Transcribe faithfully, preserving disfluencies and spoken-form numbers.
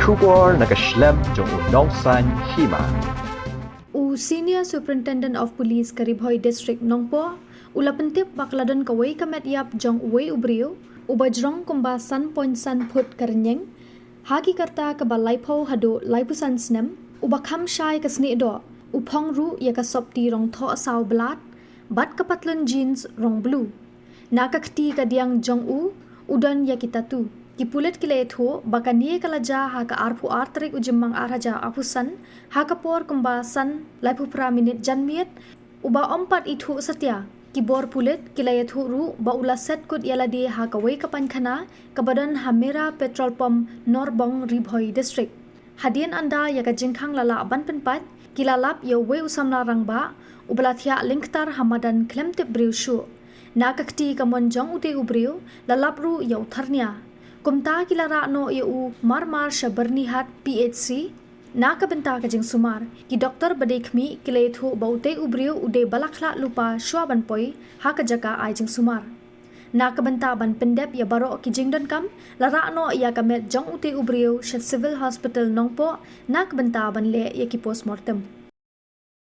Khubor na ka shlem jong u Nongsaiñ Hima. U Senior Superintendent of Police ka Ri Bhoi District Nongpoh u la pyntip ba ka la don kawei ka met ïap jong uwei u briew uba jrong kumba san point san phut ka rynïeng, ha ki karta kaba laiphew haduh laiphew san snem, uba kham shai ka snieh doh, u phong ruh ïa ka sopti rong thoh saw blad bad ka patlun jeans rong blue. Na ka kti kadiang jong u, u don ïa ki tattoo. Ki pulit ki la ïathuh ba kane ka la jia ha ka arphew ar tarik u Jymmang ar hajar arphew san, ha ka por kumba san laiphew phra minit janmiet, uba ym pat ithuh satia. Ki bor pulit ki la ïathuh ruh ba u la set kut ïa lade ha kawei ka painkhana kaba don ha Mera Petrol Pump, Norbong, Ri Bhoi District. Hadien ynda ïa ka jingkhang la lah ban pynpait, ki la lap ïa uwei u samla rangbah uba la thiah lyngktar ha madan khlem tip briew shuh. Na ka kti kamon jong utei u briew la lap ruh ïa u thyrnia. Kumta ki la rah noh ïa u marmar sha Byrnihat P H C. Na ka bynta ka jingsumar, ki doktor ba dei khmih ki la ïathuh ba utei u briew u dei ba la khlad lypa shuwa ban poi ha ka jaka ai jingsumar. Na ka bynta ban pyndep ïa baroh ki jingdonkam, la rah noh ïa ka met jong utei u briew sha Civil Hospital Nongpoh na ka bynta ban leh ïa ki postmortem.